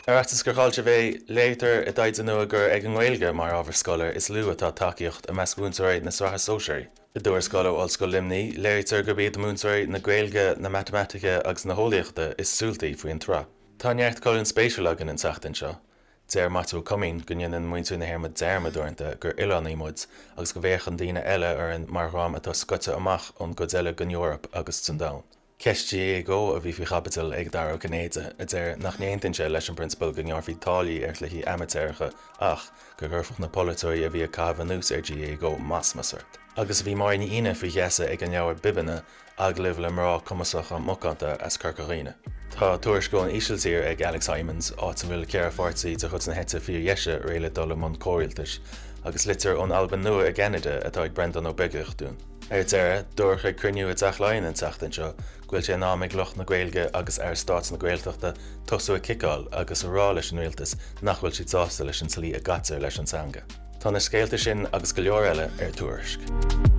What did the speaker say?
Ar fhaitíos gur chaill sibh é, léirítear i dtaighde nua gur ag an nGaeilge mar ábhar scoile is lú atá tacaíocht i measc mhúinteoirí na sraithe sóisearaí. I dtuarascáil ó Ollscoil Luimnigh, léirítear gurb iad múinteoirí na Gaeilge, na Matamaitice agus na hEolaíochta is suailtí faoin tsraith. Tá neart colún spéisiúil againn an tseachtain seo. Deir Maitiú Ó Coimín go ndéanann muintir na hÉireann dearmad uaireanta gur oileánaigh muid agus go bhféachann daoine eile orainn mar dhream atá scoite amach ón gcuid eile den Eoraip agus den domhan. Ceist GAAGO a bhí faoi chaibidil ag Dara Ó Cinnéide, a deir nach n-aontaíonn sé leis an bprionsabal go ngearrfaí táillí ar chluichí amaitéaracha ach go gcuirfeadh na polaiteoirí a bhí ag caitheamh anuas ar GAAGO masmas ort. Agus bhí Máire Ní Fhinne faoi gheasa ag an leabhar Bibeanna, agallaimh le mná cumasacha macánta as Corca Dhuibhne. Tá tuairisc ón Ísiltír ag Alex Hijmans, áit a bhfuil 4 pháirtí de chuid na heite fíordheise réidh le dul i mbun comhrialtais, agus litir ón Albain Nua i gCeanada atá ag Breandán Ó Beaglaoich dúinn. Ar deireadh, dúradh ag cruinniú i dTeach Laighean an tseachtain seo go bhfuil sé in am ag lucht na Gaeilge agus Aire Stáit na Gaeltachta tosú ag ciceáil agus a rá leis an rialtas nach bhfuil siad sásta leis an tslí a gcaitear leis an teanga. Tá na scéalta sin agus go leor eile ar Tuairisc.